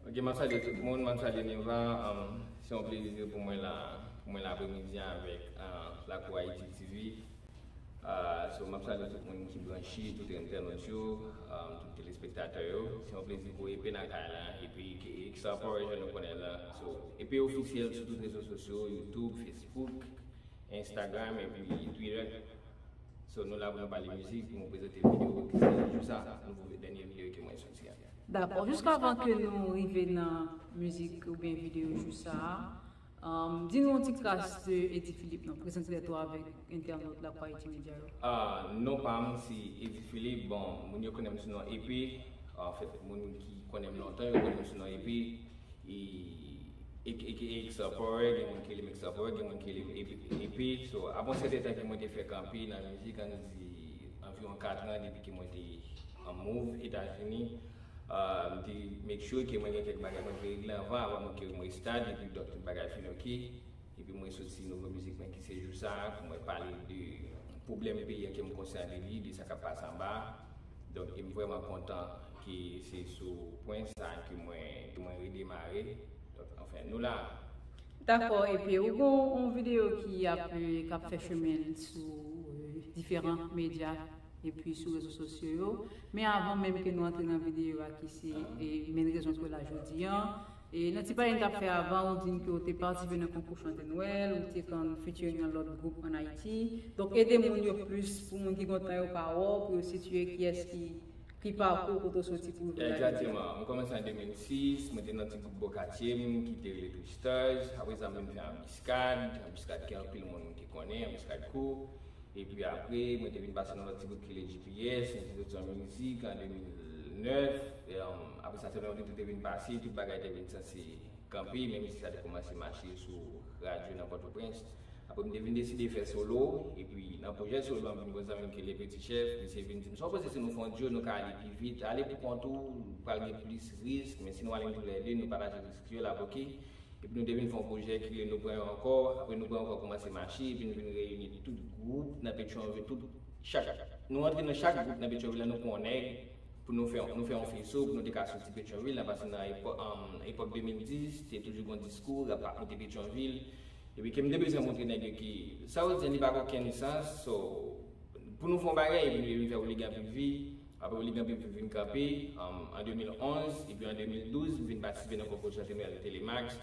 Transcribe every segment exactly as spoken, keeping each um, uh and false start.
Ok, m ap salye tout moun, m ap salye Neva. Um, se yon plezi pou mwen la, pou mwen la apremidi avèk uh, Lakou Ayiti T V. Uh, so, m ap salye tout moun ki branche, tout entènot yo, um, tout telespektatè yo. Se yon plezi pou E P nan kay la, E P ki Extra Power jan nou konnen la. So, E P ofisyèl sou tout rezo sosyo, YouTube, Facebook, Instagram epi Twitter. So, nou la pou nou pale mizik, pou nou prezante videyo ki se Jou Sa, nouvo dènye videyo ke mwen soti a. Dakò, jiskavan ke nou rive nan mizik oubyen videyo Jou Sa a, um, di nou yon ti kras de Eddy Philippe non, prezante tèt ou avèk entènot Lakou Ayiti Media yo. Ah, non pa m se Eddy Philippe, bon, moun yo konnen m sou non E P, anfèt, moun ki konnen m lontan, yo konnen m sou non E P, e, e, e, e Extra Power, gen moun ki rele m Extra Power, gen moun ki rele m E P, E P, so, apre yon sèten tan ke mwen te fè kanpe nan mizik, ann di, anviwon kat an depi ke mwen te an move Etazini, uh, m te make sure ke mwen gen kèk bagay mwen te regle anvan, avan mwen ke mwen stad, epi donk tout bagay fin ok. Epi mwen soti nouvo mizik mwen ki se Jou Sa, pou mwen pale de pwoblèm peyi an ke m konsyan de li, de sa k ap pase anba. Donk, e m vrèman kontan ke se sou pwen sa ke mwen, ke mwen redemare. Donk, anfen, nou la. Dakò, epi ou gen yon videyo ki ap, eh, k ap fè chemen l sou, eh, diferan medya epi sou rezo sosyo yo. Men avan menm ke nou antre nan videyo a ki se, eh, menm rezon pou la jodi an, e nan ti pale n t ap fè avan, ou di n ke w te patisipe nan konkou chante Nwèl, ou te konn featuring nan lòt gwoup ann Ayiti. Donk, ede moun yo plis, pou moun ki gontan yo pa wè w, pou yo sitiye kiyès ki, ki pakou kote w soti pou rive la jodi a. Egzakteman. Mwen kòmanse an de mil sis, mwen te nan ti gwoup bò katye m ki te rele Three Stars. Apre sa, m vin fè Anbiskad. Anbiskad ke anpil moun ki konnen, Anbiskad Crew. Epi apre, mwen te vin pase nan lòt ti gwoup ki rele G P S, mwen te soti an mizik an de mil nèf. E, um, apre sa, se lè mwen te vin pase, tout bagay te vin sanse kanpe, men mizik sa te kòmanse mache sou radyo nan Pòtoprens. Apre, m te vin deside fè solo, epi nan pwojè solo an, m vin gen yon zanmi m ki rele Petit Chef, misye vin di m, "Sa w panse si nou fè yon duo, nou ka ale pi vit, ale pou kont ou, pral gen plis risk, men si nou ale nou toulède, nou pataje risk yo, l ap ok." Epi nou te vin fè yon pwojè ki rele Nou Pran Yo Ankò. Apre Nou Pran Yo Ankò kòmanse mache, epi nou vin reyini tout gwoup nan Petyonvil, tout, chak, nou antre nan chak gwoup nan Petyonvil la, nou pran yon nèg pou nou fè, nou fè yon feso, pou nou te ka soti Petyonvil la, paske nan epò-, um, epòk de mil dis, te toujou gen yon diskou, rap pa moute Petyonvil. Epi ke m te bezwen montre nèg yo ke sa yo di an li pa gen okenn sans, so, pou nou fè yon bagay, epi nou vin fè Ouligan Pi Viv. Apre Ouligan Pi Viv vin kanpe, um, an de mil onz, epi an de mil douz, m vin patisipe nan konkou chante Nwèl Telemax.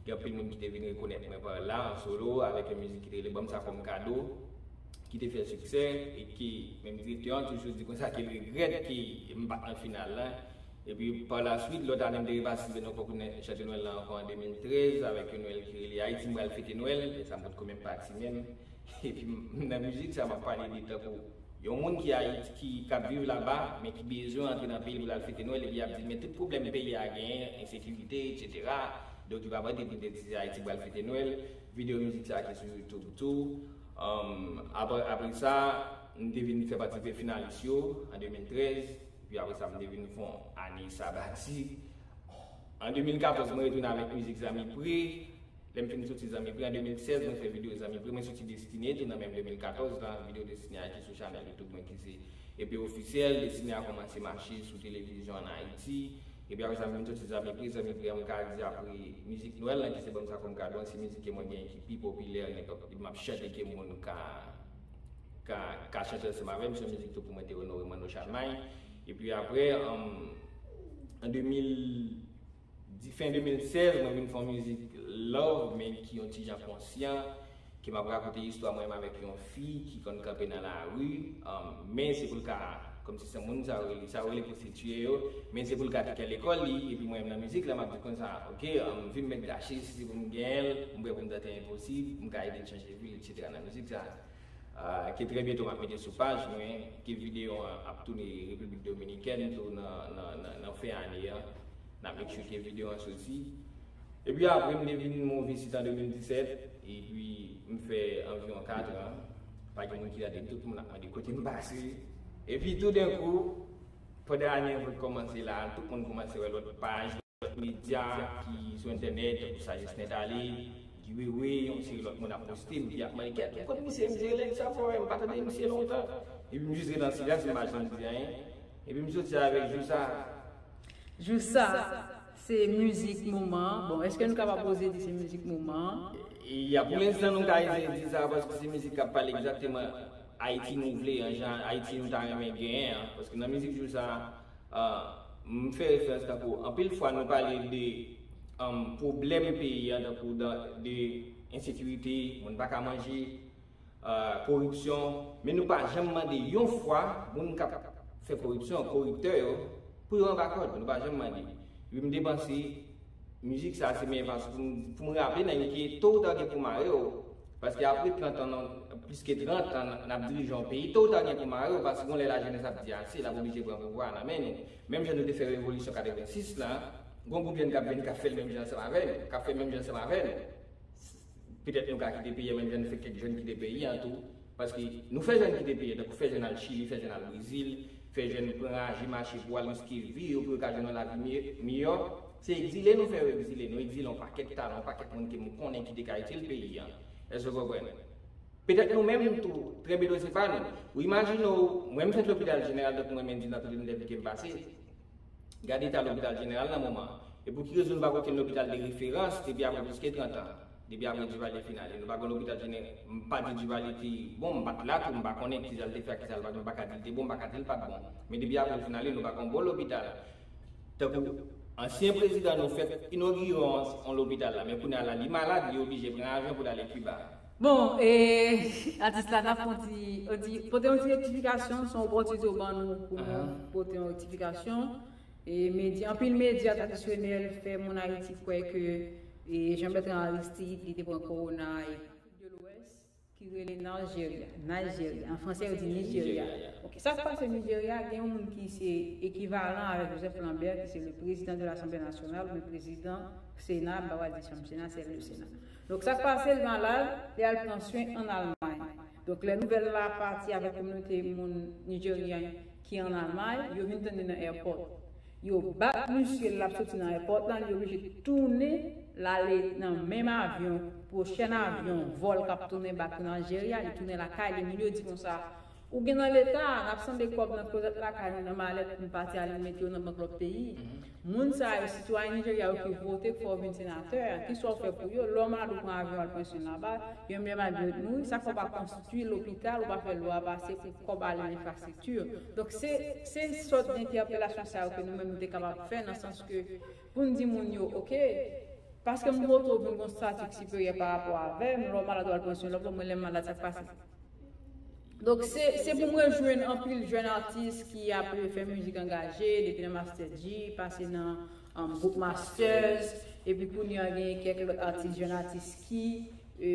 Gen anpil moun ki te vin rekonèt mwen pa la, an solo, avèk yon mizik ki te rele Ban m sa kòm kado, ki te fè siksè, e ki, menm direktè an toujou di konsa ke l regrèt ke m pa t nan final la. Epi, pa la swit, lòt ane, m te repatisipe nan konkou chante Nwèl la ankò an de mil trèz, avèk yon Nwèl ki rele Ayiti m pral fete Nwèl, e sa m potko menm pati menm. Epi m, nan mizik sa, m ap pale de tankou yon moun ki Ayiti, ki, k ap viv laba, men ki bezwen antre nan peyi l pou l al fete Nwèl, epi y ap di l, men tout pwoblèm peyi a genyen, ensekirite, etsetera. Donk, li pa prete pou l te di se Ayiti pral fete Nwèl. Videyo mizik sa ki sou YouTube tou. Um, apre, apre sa, m te vin fè pati de finalis yo an de mil trèz. Epi apre sa, m te vin fè yon ane sabatik. An de mil katòz, mwen retounen avèk mizik Zanmi Pre. Lè m fin soti Zanmi Pre an de mil sèz, mwen fè videyo Zanmi Pre. Mwen soti Destine tou nan menm de mil katòz la. Videyo Destine a ki sou chanèl YouTube mwen ki se E P Ofisyèl. Destine a kòmanse mache sou televizyon ann Ayiti. Epi apre sa, m vin soti Zanmi Pre. Zanmi Pre a, m ka di apre mizik Nwèl lan ki se Ban m sa kòm kado an, se mizik ke mwen genyen ki pi popilè nan epòk. M ap chante ke moun ka, ka, ka chante ansanm avè m. Se yon mizik tou pou mwen te onore Manno Chalmay. Epi apre, um, an de mil, di fen de mil sèz, mwen vin fè yon mizik love, men ki yon ti jan konsyan, ke m ap rakonte istwa mwen menm avèk yon fi ki konn kanpe nan lari, um, men se pou l ka, kòmsi se moun sa yo rele, sa yo rele pwostitiye yo, men se pou l ka tounen lekòl li, epi mwen menm nan mizik la, m ap di konsa, ok, um, vin m mèt gache, si se pou m genyen l, m prè pou m tante enposib, m ka ede l chanje vi l, etsetera nan mizik sa. Ah, ke trè byento m ap mete sou paj mwen, ke videyo an ap tounen Repiblik Dominikèn tou nan, nan, nan, nan fen ane an. N ap make sure ke videyo an soti. Epi apre, m te vin move isit an de mil disèt, epi m fè anviwon kat an. Pa gen moun ki tande m, tout moun ap mande kote m pase. Epi toudenkou, pandan ane an vin kòmanse la, tout moun kòmanse wè lòt paj, lòt medya ki sou entènèt, tankou Sajès Nèt Ale, Guy Wewe, yon seri lòt moun ap poste, m, epi ap mande, "Kèt, kot misye?" M di, "Lè sa fò, m pa tande misye lontan." Epi m jis ret an silans, m pa janm di anyen. Epi m soti avèk Jou Sa. Jou Sa. se mizik moman an. Bon, èske nou kapab oze di se mizik moman an? Ya, pou lenstan, nou ka eseye di sa paske se mizik k ap pale egzakteman Ayiti nou vle, an jan Ayiti nou ta renmen genyen an. Paske nan mizik jou sa a, m fè referans tankou anpil fwa nou pale de um, pwoblèm peyi an, tankou dan- de ensekirite, moun pa ka manje, uh, koripsyon, men nou pa janm mande yon fwa moun k ap fè koripsyon, koriptè yo, pou yo anba kòd. Nou pa janm mande. Epi m te panse mizik sa se menm fason pou m, pou m raple nèg yo ke to ou ta gen pou mare w. Paske apre trant an, non, plis ke trant an, n ap dirije yon peyi, to ou ta gen pou mare w, paske gon lè lajenès ap di ase, l ap oblije pran pouvwa a nan men nou. Menm jan nou te fè revolisyon katrevensis la, gon gwoup jèn k ap vin k ap fè l menm jan ansanm avè nou, k ap fè menm jan ansanm avè nou. Petèt nou ka kite peyi an, menm jan nou fè kèk jèn kite peyi an tou. Paske nou fè jèn kite peyi an, tankou fè jèn al Chili, fè jèn al Brezil, fè jèn pran raje mache pou al riske vi yo, pou yo ka jwenn yon lavi miyè, miyò. Se egzile nou fè yo egzile. Nou egzile yon pakèt talan, yon pakèt moun ke m konnen ki te ka itil peyi an. Èske w konprann? Petèt nou menm tou, trè byento se pa nou. Ou imajine w, mwen m fèt lopital jeneral, tankou mwen menm di nan tout inivèsite ke m pase. Gade eta lopital jeneral nan moman an. E pou ki rezon nou pa gen okenn lopital de referans depi apre plis ke trant an? Depi apre Duvalier fin ale, nou pa gen lopital jeneral. M pa di Duvalier te bon, m pa t la tou, m pa konnen kisa l te fè ak kisa l pa t, m pa ka di l te bon, m pa ka di l pa t bon. Men depi apre l fin ale, nou pa gen yon bon lopital. Tankou ansyen prezidan nou fèk inogire yon, yon lopital la, men kounye a la, li malad, li oblije pran avyon pou l ale Kiba. Bon, e, atis la, n ap fè yon ti, yon ti, pote yon ti rektifikasyon, se yon opòtinite w ban nou pou nou pote yon rektifikasyon. E medya, anpil medya tradisyonèl fè moun Ayiti kwè ke, e, Jean Bertrand Aristide, li te pran kowona, e de l'Ouest, ki rele Nigeria. Nigeria. An fransè, yo di Nigeria. Ok, sa k pase Nigeria, gen yon moun ki se ekivalan avèk Joseph Lambert, ki se le président de l'Assemblée nationale, oubyen prezidan Sena, m pa pral di chanm Sena, se le Sena. Donk, sa k pase, l malad, li al pran swen ann Almay. Donk, lè nouvèl la pati avèk kominote moun nijeryen ki ann Almay, yo vin tande nan airport. Yo bat misye, l ap soti nan airport la, li oblije tounen, l ale nan menm avyon, pwochèn avyon, vòl k ap tounen back to Nigeria, li tounen lakay li, moun yo di konsa, ou gen nan leta, n ap sanble kòb nan klozèt lakay nou, nan malèt pou n pati ale mete yo nan bank lòt peyi. Moun sa yo, sitwayen Nijerya yo ki vote pou fè w vin senatè, ki sa w fè pou yo, lè w malad ou pran avyon al pran swen laba, yo menm al mouri, sa fè w pa konstwi lopital, ou pa fè lwa pase pou kòb ale nan enfrastrikti. Donk se, se sòt de entèpelasyon sa yo ke nou menm nou te kapab fè nan sans ke pou n di moun yo, ok, paske m vote w vin gon stati ki siperyè pa rapò avè m, lè w malad ou al pran swen lòt bò, mwen lè m malad sa k pase. Donk se, se pou mwen jwenn anpil jèn atis ki ap fè mizik angaje, depi nan Master G, pase nan um, gwoup Masters, epi kounye a gen kèk lòt atis, jèn atis ki e,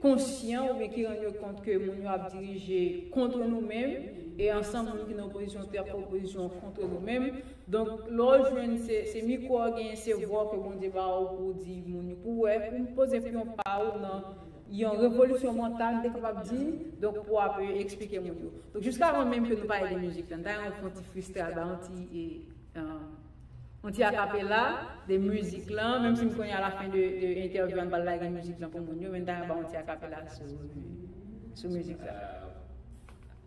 konsyan oubyen ki rann yo kont ke moun yo ap dirije kont nou menm, e ansanm moun ki nan opozisyon te ap fè opozisyon kont nou menm. Donk, lè w jwenn se, se mikwo a genyen, se vwa ke Bondye ba w pou w di moun yo, pou w wè, pou w poze pyon pa w nan yon revolisyon mantal, m te kapab di, donk pou w ap eksplike moun yo. Donk, jiskavan menm ke nou pale de mizik la, m ta renmen fè yon ti freestyle, ba yon ti, e, yon ti akapela de mizik lan, menm si m konnen alafen de, de entèvyou an, m pral lage mizik lan pou moun yo, men m ta renmen ba yon ti akapela sou, sou mizik la.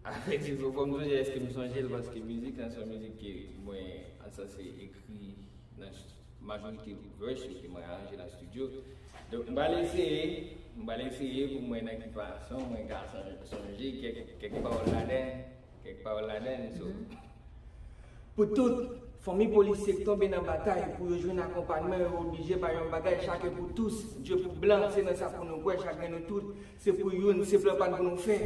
Avrèdi, fò m sonje, èske m sonje l, paske mizik lan se yon mizik ke mwen, an sanse ekri nan majorite verse yo ke mwen aranje nan estidyo. Donk, m pral eseye, m pral eseye pou mwen nan ki fason mwen ka son- sonje kèk, kèk pawòl ladan, kèk pawòl ladan, so. Pou tout fanmi polisye k tonbe nan batay pou yo jwenn akonpayman, yo oblije bay yon bagay, chacun pour tous, Dieu pour blanc, se nan sa pou nou kwè, chak grenn nou tout, se pou youn, se plan pa n pou nou fè.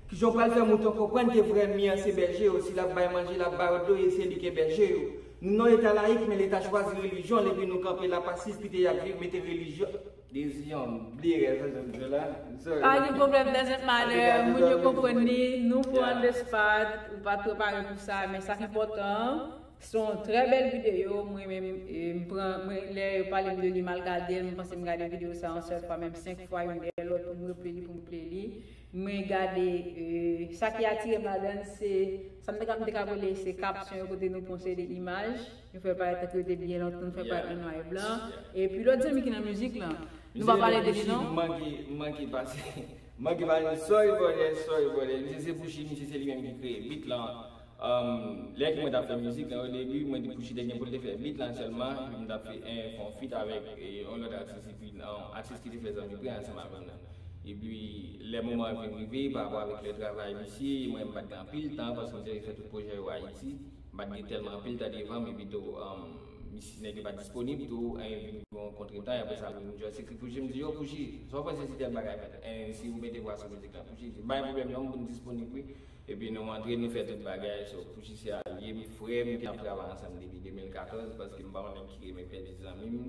Kijan w pral fè mouton konprann ke vrè ènmi an se bèje yo, si l ap bay manje, l ap ba yo dlo, e se li ki bèje yo. Nou nan yon eta layik, men Leta chwazi relijyon l, epi nou kanpe la pasif, kite y ap viv, mete relijyon. Desizyon, m bliye rès sa, sa, sa la. Sorry. Pa gen pwoblèm, doesn't matter. Moun yo konprann li, nou pran on the spot, ou pa t prepare pou sa, men sa k enpòtan an, se yon trè bèl videyo, mwen menm, e, m pran, mwen, lè yo pale m de li, m al gade l, m panse m gade videyo sa yon sèl fwa, menm senk fwa, youn dèyè lòt, pou m replay li, pou m play li. Mwen gade, e, sa ki atire m ladan l, se, sa m te ka, m te ka rele, se kapsyon yo kote nou pran seri de imaj, nou fè parèt tankou yo te byen lontan, nou fè parèt nan nwa e blan. Epi lòt zanmi ki nan mizik lan, nou pa pale de li non. M manke, m manke pase, m manke pale, sorry brother, sorry brother. Misye se Bouchi, misye se li menm ki kreye beat lan. Um, lè ke mwen t ap fè mizik lan, o debi, mwen te Pouchi te gen pou l te fè beat lan sèlman, epi m t ap fè, eh, fè yon feat avèk, eh, yon lòt atis, epi, um, atis ki te fè Zanmi Pre ansanm avè m nan. Epi, lè moman an vin rive, pa rapò avèk lè travay misye, mwen, m pa t gen anpil tan, paske m te fè tout pwojè yo Ayiti, m pa t gen tèlman anpil tan devan m, epi tou, um, misye, nèg yo pa t disponib tou, eh, vin gen yon kontretan, e apre sa, m just ekri Pouchi, m di, "Yo, Pouchi, sa w panse si tèl bagay fèt?" Eh, si ou mete vwa sou mizik lan, Pouchi di, "Pa gen pwoblèm non, m disponib, wi." Epi nou antre, nou fè tout bagay. So, Pouchi se alye m, frè m, ki ap travay ansanm depi de mil katòz, paske m pa yon nèg ki renmen pèdi zanmi m.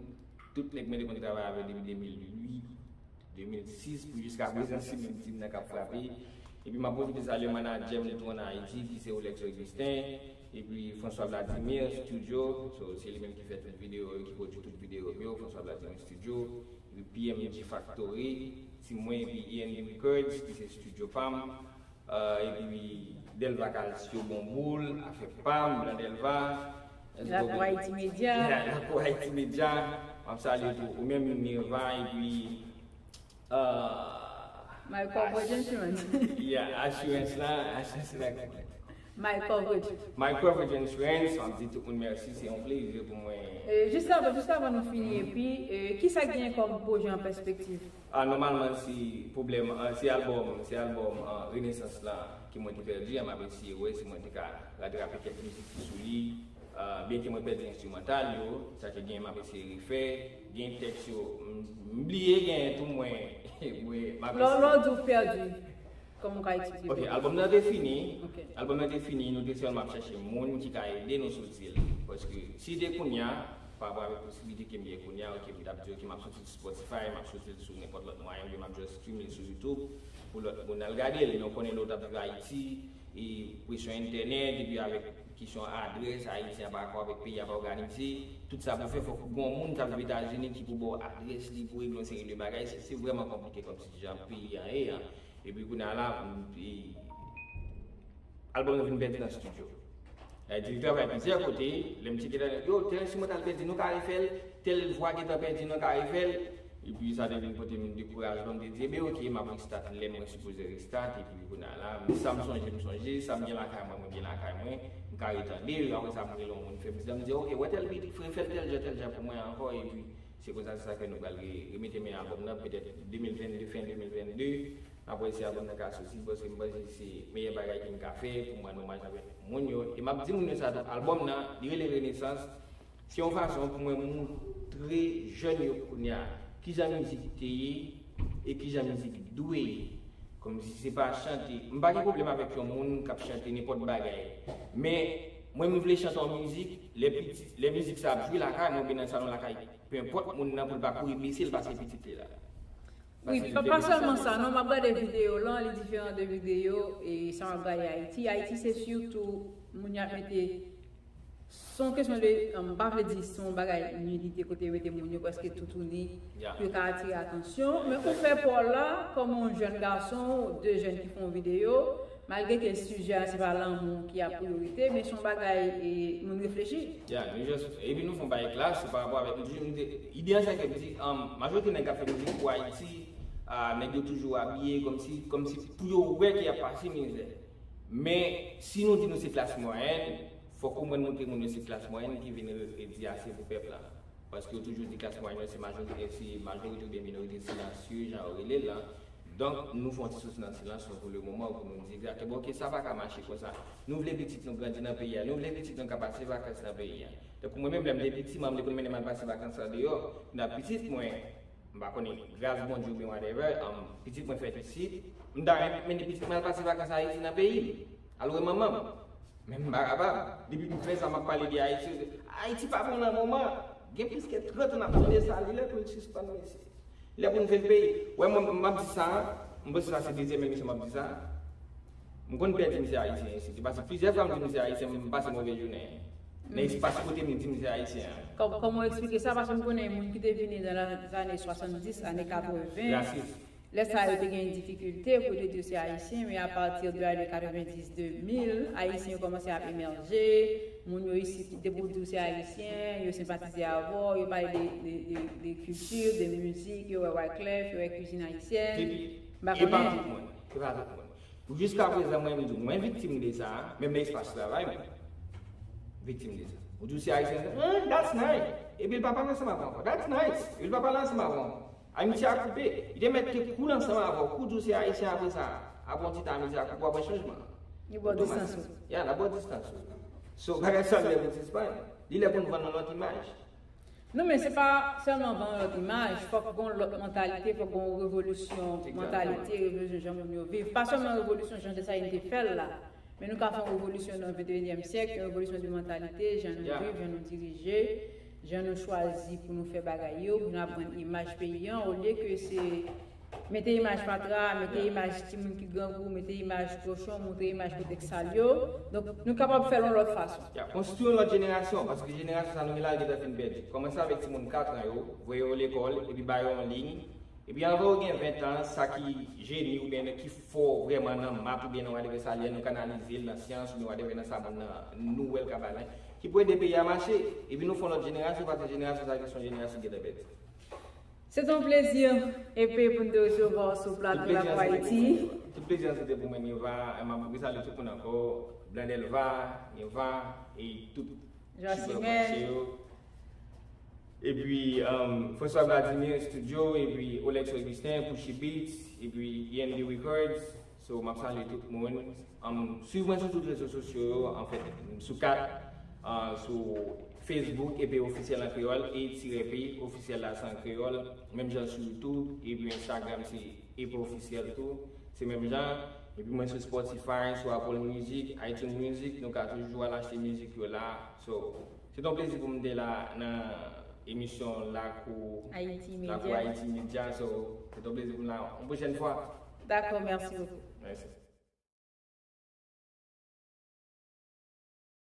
Tout nèg mwen te konn travay avèk depi de mil uit, de mil sis, pou jiska prezan, se menm tim nan k ap frape. Epi m ap pwofite salye manadjè m li tou ann Ayiti, ki se Rolex Augustin, epi François Vladimir Studio, so, se li menm ki fè tout videyo yo, ki pwodui tout videyo m yo, François Vladimir Studio, epi P M G Factory, tim mwen, epi E N D Records, ki se studio pa m. Ah, epi Delva Calcio, Bonboul, afè pa m, Blan Delva. Lakou Ayiti Media. Yeah, Lakou Ayiti Media. M ap salye tou ou menm, Nirva, epi, ah, My Coverage Insurance. Yeah, assurance la, assurance la. My Coverage. My Coverage Insurance, m ap di tout moun mèsi, se yon plezi pou mwen. E, jis avan, jis avan nou fini, epi, e, kisa k genyen kòm pwojè an pèspektiv? Ah, nòmalman, se pwoblèm, ah, se albòm, se albòm, ah, Renesans la ke mwen te pèdi a, m ap eseye wè si mwen te ka ratrape kèk mizik ki sou li, ah, byenke mwen pèdi enstrimantal yo, sa ke gen m ap eseye refè, gen tèks yo, m, m bliye gen tou mwen, mwen m ap eseye. Lè w di w pèdi, kòman w ka eksplike? Ok, albòm nan te fini, albòm nan te fini, nou te sèlman ap chèche moun ki ka ede nou soti l, paske si te kounye a, pa rapò avèk posibilite ke m gen kounye a, ok, m t ap di, ok, m ap soti l sou Spotify, m ap soti l sou nenpòt lòt mwayen, oubyen m ap just stream li sou YouTube pou lòt moun al gade l. Men w konnen lè w t ap viv Ayiti, e presyon entènèt, epi avèk kesyon adrès, Ayiti a pa dakò avèk peyi a pa òganize, tout sa pou fè, fòk ou gen yon moun k ap viv Etazini ki pou ba w adrès li, pou regle yon seri de bagay, se, se vrèman konplike kòmsi jan peyi a ye a. Epi kounye a la, m, e, albòm nan vin pèdi nan estidyo. Sa vle di, li travay plizyè kote, lè m tcheke nan, yo, tèl enstrimantal pèdi, nou ka refè l, tèl vwa gentan pèdi, nou ka refè l. Epi sa te vin pote m dekourajman, m te di, ebyen, ok, m ap restart lè mwen sipoze restart, epi kounye a la, sa m sonje, m sonje, sa m gen lakay mwen, mwen gen lakay mwen, m ka retande, apre sa, m rele yon moun, fè m di, m di, ok, wè tèl bit, refè l tèl jan, tèl jan pou mwen ankò, epi se konsa, se sa fè nou pral re-, remete men albòm nan, petèt de mil venn de, fen de mil venn de, apre si albòm nan ka soti, paske m panse se meyè bagay ke m ka fè pou m rann omaj avèk moun yo. E m ap di moun yo sa tou, albòm nan, li rele Renesans. Se yon fason pou mwen moutre jèn yo kounye a kijan mizik te ye e kijan mizik dwe ye. Kòmsi se pa chante. M pa gen pwoblèm avèk yon moun k ap chante nenpòt bagay. Men, mwen, m vle chante yon mizik, lè pitit, lè mizik sa ap jwe lakay mwen, oubyen nan salon lakay, pe enpòt moun nan, pou l pa kouri bese l paske pitit li la. Wi, pa, pa sèlman sa, non, m ap gade videyo lan, li diferan de videyo, e sa m ap gade Ayiti. Ayiti, se sitou moun y ap mete, se yon kesyon de, um, m pa vle di se yon bagay nidite kote yo mete moun yo, paske toutouni, pou yo ka atire atansyon. Men ou fè pa w la, kòm yon jèn gason, de jèn ki fè yon videyo, malgre ke sijè a se pa lanmou ki a priyorite, men se yon bagay e moun reflechi. Ya, nou just, epi nou fè yon bagay klas, se pa rapò avèk, nou toujou, nou te, ide a sa ke m di, um, majorite nèg k ap fè mizik pou Ayiti, ah, nèg yo toujou abiye kòmsi, kòmsi pou yo wè ke y ap pase mizè. Men, si nou di nou se klas mwayèn, fòk ou mwen montre moun yo se klas mwayèn ki vin re-, re-, di ase pou pèp la. Paske yo toujou di klas mwayèn yo se majorite, se majorite oubyen minorite silansye, jan yo rele l lan. Donk, nou fè yon ti soti nan silans nou pou le moman pou nou di egzakteman, ok, sa pa ka mache konsa. Nou vle pitit nou grandi nan peyi a, nou vle pitit nou ka pase vakans nan peyi a. Tankou mwen menm, lè m te piti, manman m te konn mennen m al pase vakans andeyò. Nan pitit mwen, m pa konnen, gras Bondye oubyen whatever, um, pitit mwen fèt isit, m ta renmen mennen pitit mwen al pase vakans Ayiti nan peyi m. Al wè manman m. Men m pa kapab. Depi m fè sa, m ap pale de Ayiti. Ayiti pa bon nan moman. Gen plis ke trant an n ap tande sa, li lè pou n sispann, mesye. Li lè pou n fè l peye. Wè, mwen, m ap di sa, m panse sa se dezyèm emisyon m ap di sa. M konn pèdi misye ayisyen isit. Li pase plizyè fwa m di misye ayisyen, m pase move jounen. Nan espas kote m di misye ayisyen an. Kòm, kòman w eksplike sa? Paske m konnen moun ki te vini nan la, zane swasanndis, ane katreven. Rasis. Lè sa yo te gen difikilte pou yo te di yo se ayisyen, men apati de ane katrevenndis, de mil, ayisyen yo kòmanse ap emèje, moun yo isit, depi w di w se ayisyen, yo senpatize avè w, yo pale de, de, de, de kilti, de mizik, yo wè Wyclef, yo wè kuizin ayisyèn. Epi, m pa konnen. E pa tout moun, e pa tout moun. Jiska prezan, mwen, m di w, mwen viktim de sa, menm nan espas travay mwen. Viktim de sa. Ou di w se ayisyen, "Ah, that's nice." Epi l pa pale ansanm avè w ankò. "That's nice." Epi l pa pale ansanm avè w ankò. Amiti a koupe. Li te mèt te cool ansanm avè w. Kou di w se ayisyen apre sa. Apre yon ti tan amiti a koupe, w ap wè chanjman. Li ba w distans ou. Ya, l ap ba w distans ou. So, bagay sa lè pou sispann. Li lè pou n vann yon lòt imaj. Non, men se pa sèlman vann yon lòt imaj, fòk gon lòt mantalite, fòk gon revolisyon mantalite, revolisyon jan moun yo viv. Pa sèlman revolisyon jan Desalin te fè l la, men nou ka fè yon revolisyon nan venteyinyèm syèk, yon revolisyon de mantalite, jan nou viv, jan nou dirije, jan nou chwazi pou nou fè bagay yo, pou nou ap vann imaj peyi an, olye ke se mete imaj fatra, mete imaj timoun ki grangou, mete imaj kochon, mete imaj kote k sal yo. Donk, nou kapab fè l yon lòt fason. Ya, konstwi yon lòt jenerasyon, paske jenerasyon sa nou gen la, li gentan fin pèdi. Kòmanse avèk timoun kat an yo, voye yo lekòl, epi ba yo yon liy. Epi anvan yo gen ven tan, sa ki jeni oubyen ki fò vrèman nan math oubyen nan whatever sa li ye, nou kanalize l nan syans oubyen whatever nan sa moun nan nou wè l ka bay la, ki pou ede peyi a mache. Epi nou fè yon lòt jenerasyon, paske jenerasyon sa ki se yon jenerasyon ki gentan pèdi. Se te yon plezi epi pou n te resevwa w sou plato Lakou Ayiti. Tout plezi an se te pou mwen, Nirva. M ap resalye tout moun ankò, Blandelva, Nirva, e tout Josimèn. Epi um, François Vladimir Studio, epi Olex Augustin, Pushy Beats, epi E N D Records. So, m ap salye tout moun. Um, swiv mwen sou tout rezo sosyo yo, anfèt, sou kat, uh, sou Facebook, E P Ofisyèl an kreyòl, E tire P Ofisyèl la se an kreyòl, menm jan sou YouTube, epi Instagram se E P Ofisyèl tou, se menm jan. Epi mwen sou Spotify, sou Apple Music, iTunes Music, nou ka toujou al achte mizik yo la. So, se te yon plezi pou m te la nan emisyon Lakou Ayiti Lakou Medya. Ayiti Medya. So, se te yon plezi pou m la yon pwochèn fwa. Dakò, mèsi bokou. Mèsi.